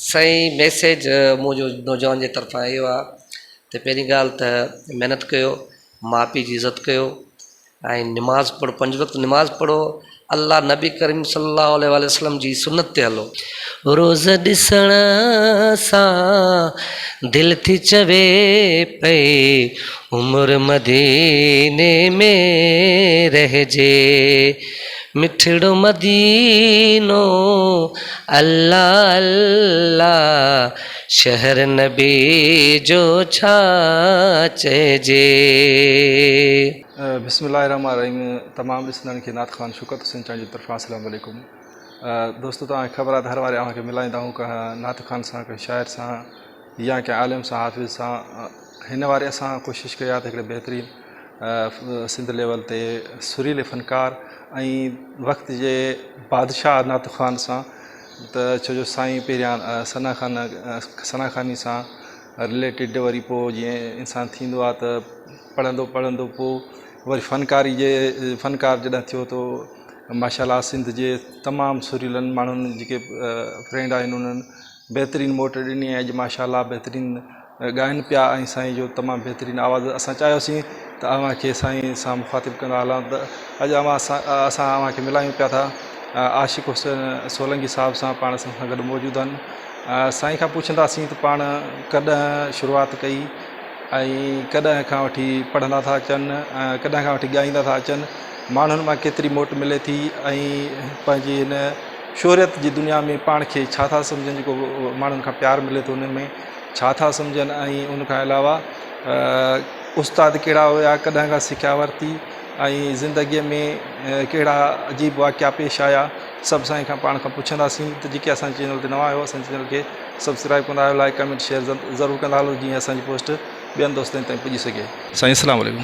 سائين ميسيج منهنجو نوجوان جي طرفان اهو آ ته پهرين ڳالهه ته محنت ڪيو ماء پيء جي عزت ڪيو ۽ نماز پڙهو پنج وقت نماز پڙهو الله نبي ڪريم صلي الله عليه وآله وسلم جي سنت تي هلو. روز ڏسڻ سان دل ٿي چوي پئي عمر مديني ۾ رهجي مٺڙو مدينو الله الله شهر نبي جو ڇا چئجي. بسم الله الرحمٰن الرحيم تمام ڏسندڙن کي نعت خوان شوڪت حسين چانڊيو جي طرفان السلام عليڪم دوستو توهان کي خبر آهي ته هر واري اوهان کي ملائيندا آهيون ڪنهن نعت خوان سان ڪنهن شاعر سان يا ڪنهن عالم سان حافظ سان هن واري اسان ڪوشش ڪئي آهي ته هڪڙي بهترين سنڌ ليول تي سريلي فنڪار ۽ وقت جي بادشاهه نعت خوان سان ته ڇو جو سائين پهريان ثنا خان ثنا خواني سان رليٽيڊ وري پوء جيئن انسان ٿيندو آهي ته پڙهندو پڙهندو پوء وري فنڪاري جي فنڪار جڏهن ٿيو ته ماشاء الله سنڌ جي تمام سريلن ماڻهن جيڪي فرينڊ آهن انهن بهترين موٽ ڏني ۽ اڄ ماشاء الله بهترين ڳائن پيا ۽ سائين جو تمام بهترين آواز اسان چاهيوسين ته اوهان کي سائين سان مخاطب ڪندا هلان ته اڄ اوهان سان اسان اوهان کي ملايون پيا ٿا عاشق حسين سولنگي صاحب سان پاڻ اسان سان گڏ موجود آهن سائين کان پڇنداسين ته پاڻ ڪڏهن شروعات ڪئي ۽ ڪڏهن کان وٺي پڙهندا ٿا اچن ۽ ڪڏهن کان وٺي ڳائيندا ٿا اچن ماڻهن مان ڪيتري موٽ ملي ٿي ۽ پنهنجي هن شهرت جي دنيا ۾ پاڻ کي ڇا ٿا سمجهن جيڪو ماڻهن کان پيار ملي ٿو ان ۾ ڇا ٿا سمجهن ۽ ان کان علاوه استاد ڪهڙا هيا ڪڏهن کان سکيا ورتي ۽ زندگيء ۾ ڪهڙا عجيب واقعا پيش آيا سڀ سائين کان پاڻ کان پڇنداسين ته جيڪي اسان جي چينل تي نوان آهيو اسان جي چينل کي سبسڪرائب ڪندا آهيو لائڪ ڪمينٽ شيئر ضرور ڪندا هلو جيئن اسان جي پوسٽ ٻين دوستن تائين پڄي سگهي. سائين اسلام عليڪم.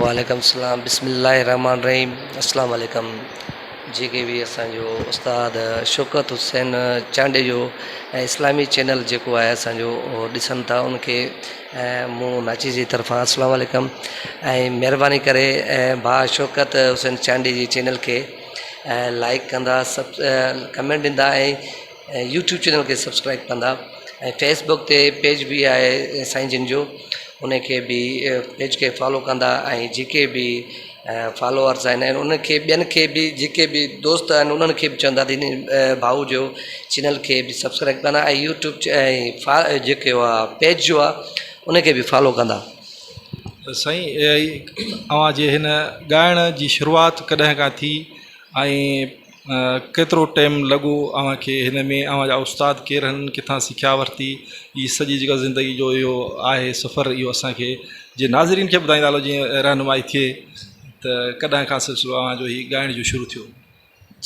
وعليڪم السلام بسم الله الرحمن الرحيم اسلام عليڪم جيڪي به اسان جو استاد شوڪت حسين چانڊيي جو ۽ اسلامي چينل جيڪو آهي اسان جو اهو ڏسن ٿا ان کي مون ناچيز جي طرفان اسلام عليڪم ۽ مهرباني ڪري ڀاء شوڪت حسين چانڊيي جي چينل کي لائڪ ڪندا سب ڪمينٽ ڏيندا ۽ يوٽيوب چينل کي سبسڪرائب ڪندا ۽ فيس بڪ تي پيج به آهي سائين جن جو ان کي به پيج کي فالو ڪندا ۽ جيڪي به فالوورس آهن ۽ ان کي ٻين کي به جيڪي به دوست آهن انهن کي به چوندا ته ان ڀائو جو چينل کي به سبسڪرائب ڪندا ۽ يوٽيوب ۽ جيڪي آهي پيج جو آهي ان کي به فالو ڪندا. سائين اوهان جي هن ڳائڻ جي شروعات ڪڏهن کان ٿي ۽ ڪيترو ٽيم لڳو اوهان کي هن ۾ اوهان جا استاد ڪير آهن ڪٿان سکيا ورتي هي سڄي جيڪا زندگي جو اهو آهي سفر اهو اسان کي جي ناظرين کي ٻڌائيندا هلو جيئن رهنمائي ٿئي ته ڪڏهن کان سلسلو اوهان جو هي ڳائڻ جو شروع ٿيو.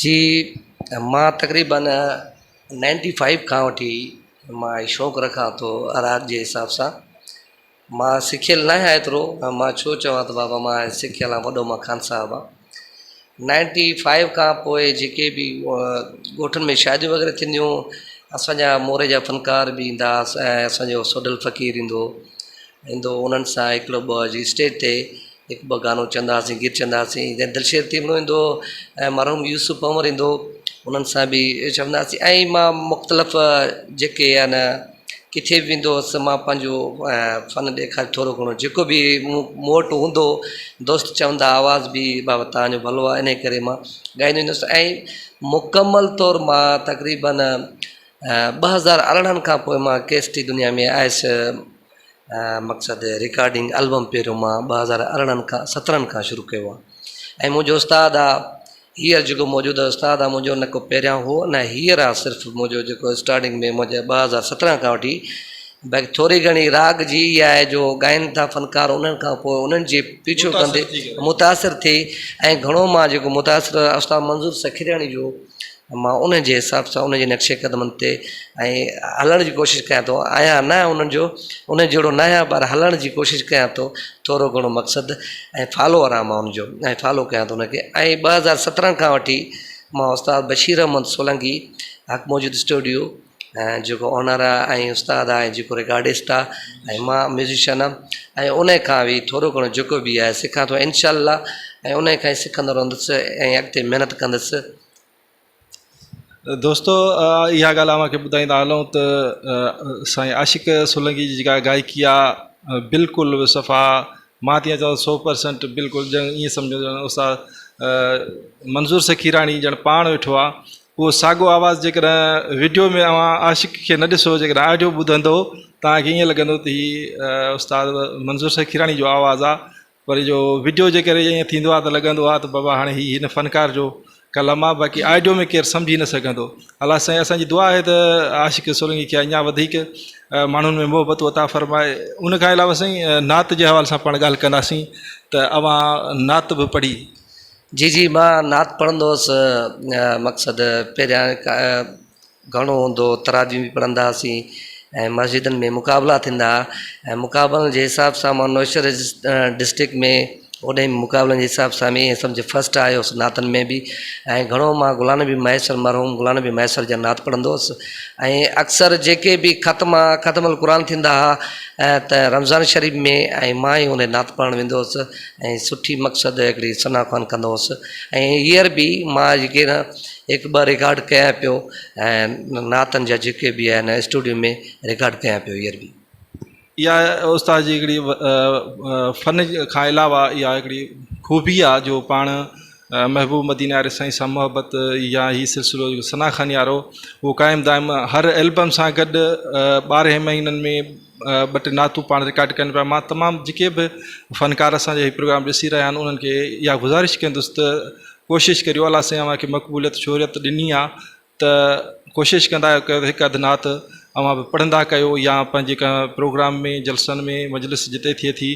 جي مان تقريبن نائنٽي فائيو کان وٺي مان هي شوق رکان ٿو راڳ جي حساب سان مان سکيل ناهيان ايترو مان ڇو چوان ته بابا مان سکيل آهيان وڏو مان خان صاحب آهيان نائنٽي فائيو کان پوء جيڪي به ڳوٺن ۾ شاديون وغيره ٿينديون اسان جا موري جا فنڪار به ايندا هئا ۽ اسان جو سوڍل فقير ايندو هو ايندو هو انهن سان هڪڙو ٻه جي اسٽيج تي هڪ ٻه گانو چوندا هئاسين گيت چوندا هئاسين جڏهن دلشير تيمڙو ايندو هو ۽ مرحوم يوسف پنهور ايندو هو انهن سان به چوندا هئاسين ۽ مان مختلف جيڪي آهن ڪٿي به ويندو هوس مان پنهنجو فن ڏيکاري ٿورو گهڻو جيڪو به مون وٽ هوندو هو دوست چوندا آواز به بابا توهان جو ڀلو آهي انهي ڪري مان ڳائيندو ويندو هوس ۽ مڪمل طور مان تقريبن 2018 کان پوء مان ڪيسٽي دنيا ۾ آيس مقصد رڪارڊنگ البم پهريون مان 2018 کان 17 کان شروع ڪيو آهي ۽ منهنجو استاد آهي هينئر جيڪو موجوده استاد آ منهنجو نه ڪو پهريان هو نه هينئر آ صرف منهنجو جيڪو اسٽارٽنگ ۾ منهنجي 2017 کان وٺي باقي ٿوري گهڻي راڳ جي اها آهي جو ڳائن ٿا فنڪار انهن کان پوء انهن جي پيڇو ڪندي متاثر ٿي ۽ گهڻو مان جيڪو متاثر استاد منظور سکيراڻي جو مان ان جي حساب سان ان جي نقش قدمن تي ۽ هلڻ جي ڪوشش ڪيان ٿو آهيان نه انهن جو ان جهڙو نه آهيان پر هلڻ جي ڪوشش ڪيان ٿو ٿورو گهڻو مقصد ۽ فالوور آهيان مان ان جو ۽ فالو ڪيان ٿو ان کي ۽ 2017 کان وٺي مان استاد بشير احمد سولنگي حق موجود اسٽوڊيو جيڪو اونر آهي ۽ استاد آهي جيڪو رڪارڊسٽ آهي ۽ مان ميوزيشن آهيان ۽ ان کان به ٿورو گهڻو جيڪو به آهي سکان ٿو انشاء الله ۽ ان کان ئي سکندو رهندس ۽ اڳتي محنت ڪندس. دوستو اها ڳالهه اوهان کي ٻڌائيندا هلون ته سائين عاشق سولنگي جي جيڪا گائڪي آهي بلڪل صفا مان ته ائين چوان سو پرسنٽ بلڪل ڄڻ ائين سمجهو ڄڻ استاد منظور سخيراڻي ڄڻ پاڻ ويٺو آهي اهو ساڳو آواز جيڪڏهن وڊيو ۾ اوهان عاشق کي نه ڏسو جيڪڏهن آڊيو ٻڌندو توهان کي ائين لڳندو ته هي استاد منظور سخيراڻي جو آواز آهي پر جو وڊيو جي ڪري ائين ٿيندو آهي ته لڳندو آهي ته بابا هاڻي هي هن فنڪار جو ڪلام آهي باقي آڊيو ۾ ڪير سمجهي نه سگهندو. الله سائين اسان جي دعا آهي ته عاشق سولنگي کي اڃا وڌيڪ ماڻهن ۾ محبتون عطا فرمائي. ان کان علاوه سائين نعت جي حوالي سان پاڻ ڳالهه ڪنداسين ته اوهان نعت به پڙهي. جي جي مان نعت پڙهندو هوس مقصد پهريان گهڻو هوندو هو تراويح به پڙهندا هئاسين ۽ مسجدن ۾ مقابلا ٿيندا هئا ۽ مقابلن جي حساب سان مان نوشهري ڊسٽرڪٽ ۾ اوڏي مقابلن جي حساب سان به ائين سمجهه فرسٽ آيو هوس نعتن ۾ به ۽ گهڻو مان غلام نبي مهيسر مرحوم غلام نبي مهيسر جا نعت پڙهندو هوس ۽ اڪثر جيڪي به ختما ختم القرآن ٿيندا هئا ته رمضان شريف ۾ ۽ مان ئي ان نعت پڙهڻ ويندو هوس ۽ سٺي مقصد هڪڙي ثنا خوان ڪندو هوس ۽ هينئر به مان جيڪي نه هڪ ٻه رڪارڊ ڪيان پيو ۽ نعتن جا جيڪي به آهن اسٽوڊيو ۾ رڪارڊ ڪيان پيو هينئر به. اها استاد جي هڪڙي فن کان علاوه اها هڪڙي خوبي آهي جو پاڻ محبوب مديني واري سائين سان محبت يا هي سلسلو جيڪو ثنا خواني وارو اهو قائم دائم هر البم سان گڏ ٻارهن مهينن ۾ ٻه ٽي نعتون پاڻ رڪارڊ ڪن پيا مان تمام جيڪي به فنڪار اسان جا هي پروگرام ڏسي رهيا آهن انهن کي اها گذارش ڪندس ته ڪوشش ڪريو الله سائين اوهان کي مقبوليت شهريت ڏني آ ته ڪوشش ڪندا ڪيو هڪ اڌ نعت اوهان به پڙهندا ڪيو يا پنهنجي ڪنهن پروگرام ۾ جلسن ۾ مجلس جتي ٿئي ٿي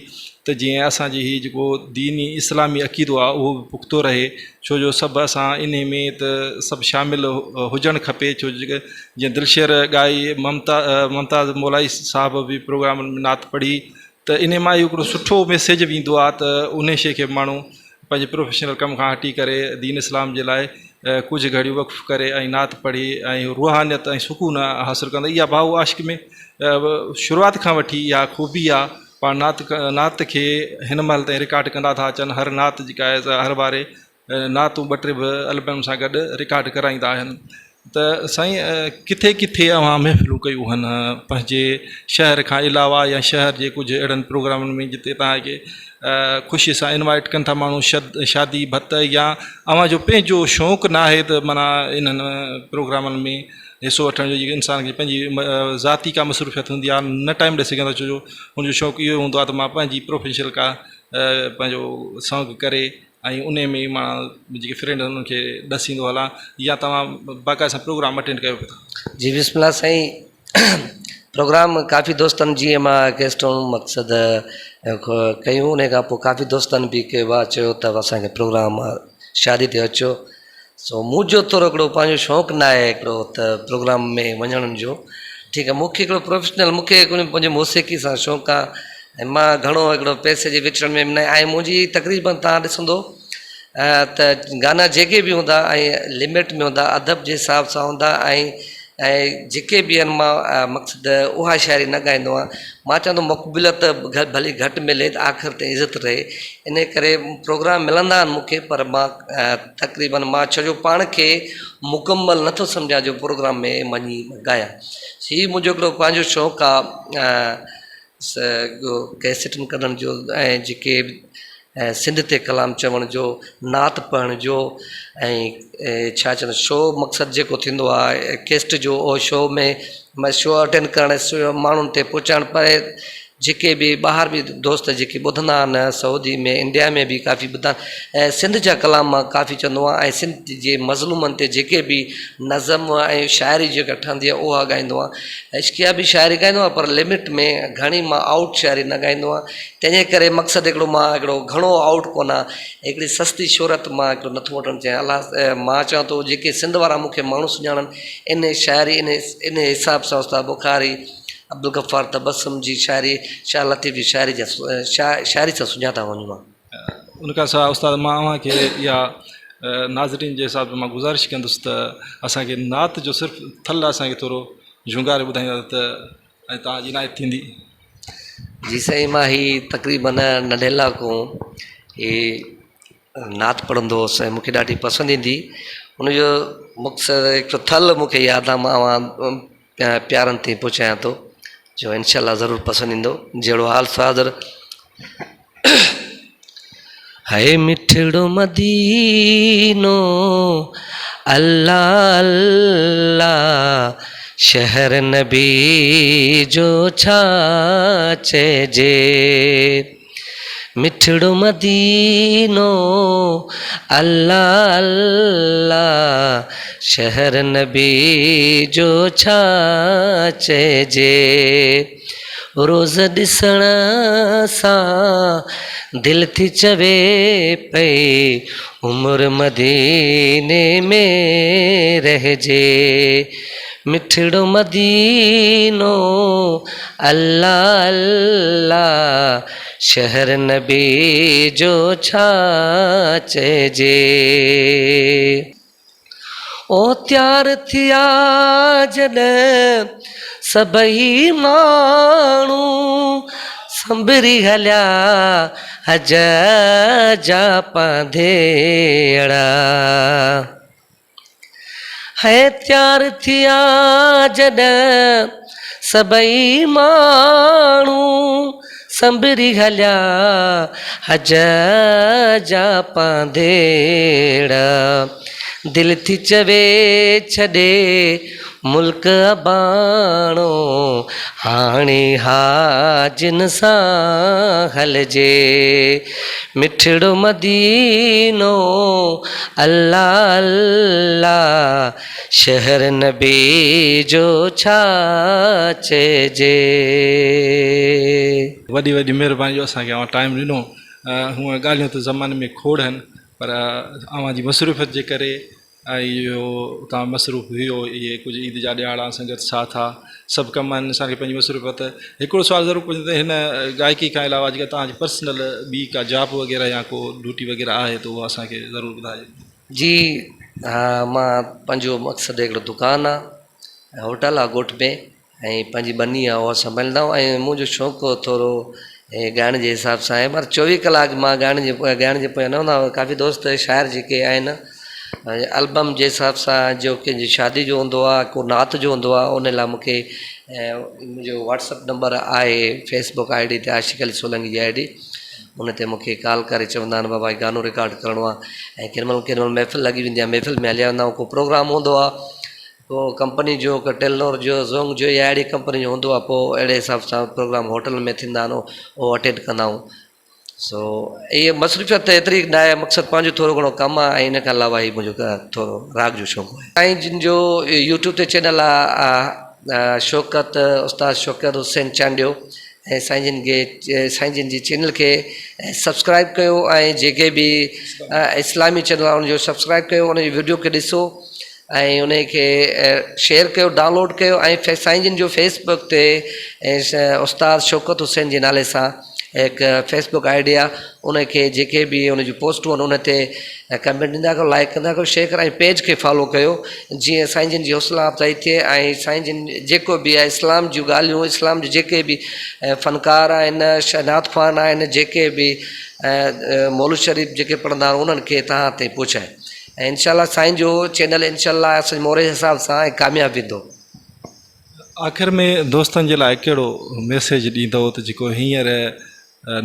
ته جيئن اسان جي هي جيڪو ديني اسلامي عقيدو آ اهو به پختو رهي ڇو جو سڀ اسان انهي ۾ ته سڀ شامل هجڻ کپي ڇو جو جيئن دلشير ڳائي ممتا ممتاز مولائي صاحب به پروگرامن ۾ نعت پڙهي ته انهي مان اهو هڪڙو سٺو ميسيج ويندو آ ته انهي شي کي ماڻهو پنهنجي پروفيشنل ڪم کان هٽي ڪري دين اسلام جي لاء ڪجهه گهڙيون وقف ڪري ۽ نعت پڙهي ۽ روحانيت ۽ سڪون حاصل ڪندو اها ڀائو عاشق ۾ شروعات کان وٺي اها خوبي آهي پاڻ نعت نعت کي هن مهل تائين رڪارڊ ڪندا ٿا اچن هر نعت جيڪا آهي هر واري نعتون ٻه ٽي به البم سان گڏ رڪارڊ ڪرائيندا آهن ته سائين ڪٿي ڪٿي اوهان محفلون ڪيون هن پنهنجي شهر کان علاوه يا شهر جي ڪجهه اهڙن پروگرامن ۾ جتي توهان کي خوشي سان انوائيٽ ڪن ٿا ماڻهو شد شادي ڀت يا اوهان جو پنهنجو شوق نه آهي ته معنيٰ انهن پروگرامن ۾ حصو وٺڻ جو جيڪي انسان کي پنهنجي ذاتي ڪا مصروفيت هوندي آهي نه ٽائيم ڏئي سگهندو ڇو جو هن جو شوق اهو هوندو آهي ته مان پنهنجي پروفيشنل ڪا پنهنجو سونگ ڪري ۽ انهي ۾ مان جيڪي فرينڊ آهن انهن کي ڏسيندو هلان يا توهان باقاعده سان پروگرام اٽينڊ ڪيو پيا ٿا. جي بسم الله سائين پروگرام ڪافي دوستن جي مان گيسٽون مقصد ڪيون انهي کان پوء ڪافي دوستن به ڪيو آ چيو ته اسان کي پروگرام شادي تي اچو سو منهنجو ٿورو هڪڙو پنهنجو شوق نه آهي هڪڙو ته پروگرام ۾ وڃڻ جو ٺيڪ آهي مونکي هڪڙو پروفيشنل مونکي هڪڙو پنهنجي موسيقي سان شوق آهي ۽ مان گهڻو هڪڙو پئسي جي وچڙڻ ۾ به نه آهيان ۽ منهنجي تقريبن تان ڏسندو ته گانا جيڪي به هوندا ۽ لمٽ ۾ هوندا ادب جي حساب سان هوندا ۽ ۽ جيڪي به آهن مان مقصد اها شاعري نه ڳائيندو آهيان مان چوان ٿو مقبوليت ڀلي گهٽ ملي ته آخر تائين عزت رهي ان ڪري پروگرام ملندا آهن مون کي پر مان تقريبن مان ڇو جو پاڻ کي مڪمل نٿو سمجهان جو پروگرام ۾ وڃي ڳايان هي منهنجو هڪڙو پنهنجو شوق آهي ڪيسٽن ڪڍڻ جو ۽ جيڪي سنڌ تي ڪلام چوڻ جو نعت پڙهڻ جو ۽ ڇا چوندا شو مقصد جيڪو ٿيندو آهي ڪيسٽ جو اهو شو ۾ شو اٽينڊ ڪرڻ ماڻهن تي پهچائڻ پر جيڪي به ٻاهر به دوست جيڪي ٻڌندا آهن سعودي ۾ انڊيا ۾ به ڪافي ٻڌندا آهن ۽ سنڌ جا ڪلام مان ڪافي چوندو آهيان ۽ سنڌ جي مظلومن تي جيڪي به نظم ۽ شاعري جيڪا ٺهندي آهي اها ڳائيندو آهيان عشقيه به شاعري ڳائيندو آهيان پر لمٽ ۾ گهڻي مان آئوٽ شاعري نه ڳائيندو آهيان تنهن جي ڪري مقصد هڪڙو مان هڪڙو گهڻو آئوٽ ڪونه آهيان هڪڙي سستي شهرت مان هڪڙو نٿو وٺڻ چاهيان الله مان چوان ٿو جيڪي سنڌ وارا مون کي ماڻهو سڃاڻن ان شاعري ان ان حساب سان استاد بخاري عبدالغفار تبسم جي شاعري شاهه لطيف جي شاعري جا شاعري سان سڃاتا وڃون ها. ان کان سواء استاد مان اوهان کي اها ناظرين جي حساب سان مان گذارش ڪندس ته اسان کي نعت جو صرف ٿل اسان کي ٿورو جهونگاري ٻڌائيندا ته ۽ توهان جي عنايت ٿيندي. جي سائين مان هي تقريبن ننڍي لاء کان هي نعت پڙهندو هوس ۽ مون کي ڏاڍي پسند ايندي هن جو مختصر هڪڙو ٿل مون کي ياد آ مان اوهان پيارن تائين پهچايان ٿو جو انشاء الله ضرور پسند ايندو جهڙو حال سو حاضر. هي مٺڙو مدينو الله الله شهر نبي جو ڇا چئجي. مٺڙو مدينو الله الله شهر نبي جو ڇا چئجي روز ڏسڻ سان دل ٿي چوي پئي عمر مديني ۾ رهجي مٺڙو مدينو الله الله شهر نبي جو ڇا چئجي. او تيار ٿيا جڏهن سڀئي ماڻهو سنڀري هليا حج جا پانڌيئڙا. هي تيار ٿيا جڏهن سڀئي ماڻهو سنڀري هليا حج جا پانڌيڙا دل ٿي چوي ڇڏي ملڪ اباڻو هاڻي حاجين سان هلجي. مٺڙو مدينو الله الله شهر نبي جو ڇا چئجي. وڏي وڏي مهرباني جو اسان کي اوهان ٽائيم ڏنو هونء ڳالهيون ته زماني ۾ کوڙ آهن پر اوهان جي مصروفيت جي ڪري ۽ اهو توهان مصروف هيو اهي ڪجهه عيد جا ڏهاڙا سنگت ساٿ آ سڀ ڪم آهن انسان کي پنهنجي مصروفيت هڪڙو سوال ضرور پڇندس هن گائڪي کان علاوه جيڪا توهان جي پرسنل ٻي ڪا جاب وغيره يا ڪو ڊيوٽي وغيره آهي ته اها اسان کي ضرور ٻڌائجو. جي ها مان پنهنجو مقصد هڪڙو دڪان آ ۽ هوٽل آ ڳوٺ ۾ ۽ پنهنجي ٻني آ اها سنڀاليندا آهيون ۽ منهنجو شوق ٿورو ڳائڻ جي حساب سان آهي پر چوويهه ڪلاڪ مان ڳائڻ جي ڳائڻ جي پويان نه هوندو آهيان ڪافي دوست شاعر جيڪي آهن البم جي حساب سان جو ڪنهن جي شادي جو هوندو آهي ڪو نعت جو هوندو آهي ان لاء مونکي منهنجو واٽس اپ نمبر آهي فيس بڪ I D تي عاشق علي سولنگي جي I D ان تي مونکي ڪال ڪري چوندا آهن بابا هي گانو رڪارڊ ڪرڻو آهي ۽ ڪنهن مهل ڪنهن مهل محفل لڳي ويندي آهي محفل ۾ هليا ويندا آهيون ڪو پروگرام هوندو آهي پوء ڪمپني جو ڪو ٽيلنور جو زونگ جو يا اهڙي ڪمپني جو هوندو آهي پوء اهڙي حساب سان پروگرام هوٽل ۾ ٿيندا آهن اهو اٽينڊ ڪندا آهيون سو اهي مصروفيت ته ايتري نه آهي مقصد پنهنجو ٿورو گهڻو ڪم آهي ۽ ان کان علاوه هي منهنجو ٿورو راڳ جو شوق آهي. سائين جن جو يوٽيوب تي چينل آهي شوڪت استاد شوڪت حسين چانڊيو ۽ سائين جن کي سائين جن جي چينل کي سبسڪرائب ڪيو ۽ جيڪي به اسلامي چينل آهي ان جو سبسڪرائب ڪيو ان جي وڊيو کي ڏسو ۽ انهي کي شيئر ڪيو ڊائونلوڊ ڪيو ۽ سائين جن جو فيس بڪ تي استاد شوڪت حسين جي نالي سان هڪ فيس بڪ I D آهي ان کي جيڪي به ان جون پوسٽون آهن ان تي ڪمينٽ ڏيندا ڪيو لائڪ ڪندا ڪيو شيئر ڪريو ۽ پيج کي فالو ڪيو جيئن سائين جن جي حوصلا افزائي ٿئي ۽ سائين جن جيڪو به آهي اسلام جون ڳالهيون اسلام جون جيڪي به فنڪار آهن نعت خوان آهن جيڪي به مولود شريف جيڪي پڙهندا آهن انهن کي توهان تائين پهچائي ۽ انشاء الله سائين جو چينل انشاء الله اسان جي موري جي حساب سان ۽ ڪامياب ويندو. آخر ۾ دوستن جي لاء ڪهڙو ميسيج ڏيندؤ ته جيڪو هينئر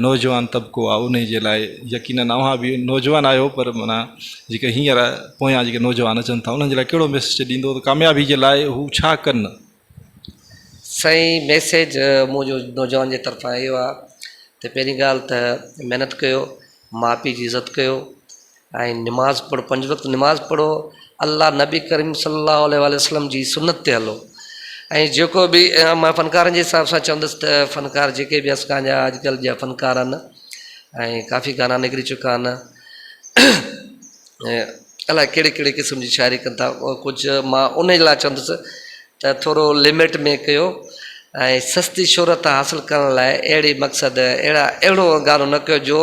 نوجوان طبقو آهي انهي جي لاء يقينن اوهان به نوجوان آهيو پر معنيٰ جيڪي هينئر پويان جيڪي نوجوان اچن ٿا انهن جي لاء ڪهڙو ميسيج ڏيندو ته ڪاميابي جي لاء هو ڇا ڪن. سائين ميسيج منهنجو نوجوان جي طرفان اهو آهي ته پهرين ڳالهه ته محنت ڪيو ماء پيء جي عزت ڪيو ۽ نماز پڙهو پنج وقت نماز پڙهو الله نبي ڪريم صلي الله عليه وآله وسلم جي سنت تي هلو ۽ جيڪو به مان فنڪارن جي حساب سان چوندس ته فنڪار جيڪي به اسان جا اڄڪلهه جا فنڪار آهن ۽ ڪافي گانا نڪري چڪا آهن ۽ الائي ڪهڙي ڪهڙي قسم جي شاعري ڪن ٿا ڪجهه مان ان لاء چوندس ته ٿورو لمٽ ۾ ڪيو ۽ سستي شهرت حاصل ڪرڻ لاء اهڙي مقصد اهڙا اهڙو گانو نه ڪيو جو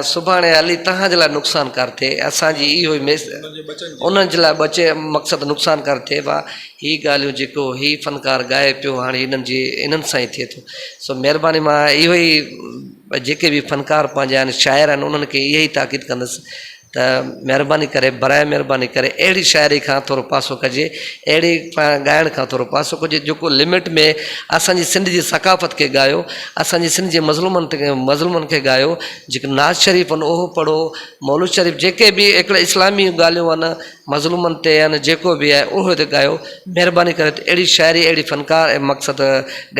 سڀاڻي هلي توهان جي لاء نقصانڪار ٿئي اسان جي اهو ئي ميس انهن جي لاء بچي مقصد نقصانڪار ٿئي وا هي ڳالهيون جيڪو هي فنڪار ڳائي پيو هاڻي هنن جي انهن سان ئي ٿئي ٿو سو مهرباني مان اهو ئي جيڪي به فنڪار پنهنجا آهن شاعر آهن انهن کي اهي ئي تاڪيد ڪندس. ته مهرباني ڪري براء مهرباني ڪري اهڙي شاعري کان ٿورو پاسو ڪجي اهڙي ڳائڻ کان ٿورو پاسو ڪجي جيڪو لمٽ ۾ اسان جي سنڌ جي ثقافت کي ڳايو اسان جي سنڌ جي مظلومن تي مظلومن کي ڳايو جيڪي ناز شريف آهن اهو پڙهو مولود شريف جيڪي به هڪڙي اسلامي ڳالهيون آهن مظلومن تي آهن جيڪو به آهي اهو تي ڳايو مهرباني ڪري اهڙي شاعري اهڙي فنڪار ۽ مقصد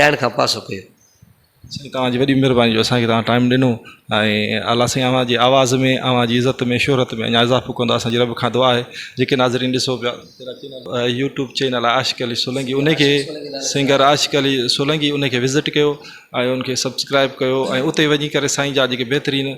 ڳائڻ کان پاسو ڪيو. سائين توهان جي وڏي مھرباني جو اسان کي توهان ٽائيم ڏنو ۽ الله سائين اوهان جي آواز ۾ اوهان جي عزت ۾ شهرت ۾ اڃا اضافو ڪندو اسان جي رب کان دعا آهي جيڪي ناظرين ڏسو پيا يوٽيوب چينل آهي عاشق علي سولنگي ان کي سنگر عاشق علي سولنگي ان کي وزٽ ڪيو ۽ ان کي سبسڪرائب ڪيو ۽ اتي وڃي ڪري سائين جا جيڪي بهترين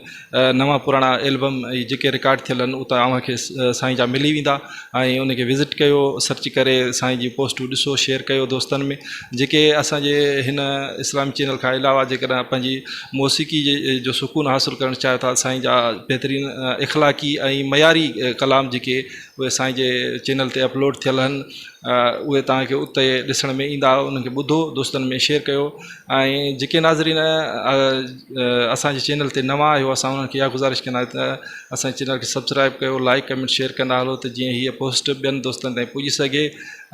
نوان پراڻا البم ۽ جيڪي رڪارڊ ٿيل آهن اتان اوهان کي سائين جا ملي ويندا ۽ ان کي وزٽ ڪيو سرچ ڪري سائين جي پوسٽون ڏسو شيئر ڪيو دوستن ۾ جيڪي اسان جي هن اسلامي چينل کان علاوه جيڪڏهن پنهنجي موسيقي جي جو سڪون حاصل ڪرڻ چاهيو ٿا سائين جا بهترين اخلاقي ۽ معياري ڪلام جيڪي اهي سائين جي چينل تي اپلوڊ ٿيل آهن اهي توهان کي اتي ڏسڻ ۾ ايندا انهن کي ٻڌو دوستن ۾ شيئر ڪيو ۽ جيڪي ناظرين اسان جي چينل تي نوان آهيو اسان انهن کي اها گذارش ڪندا آهيون ته اسان جي چينل کي سبسڪرائب ڪيو لائڪ ڪمينٽ شيئر ڪندا هلو ته جيئن هيء پوسٽ ٻين دوستن تائين پڄي سگهي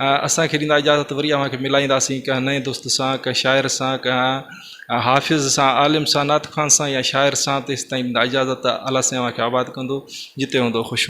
اسان کي ڏيندا اجازت وري اوهان کي ملائينداسين ڪنهن نئين دوست سان ڪنهن شاعر سان ڪنهن حافظ سان عالم سان نعت خوان سان يا شاعر سان تيستائين ڏيندا اجازت الله سائين اوهان کي آباد ڪندو جتي هوندو خوش.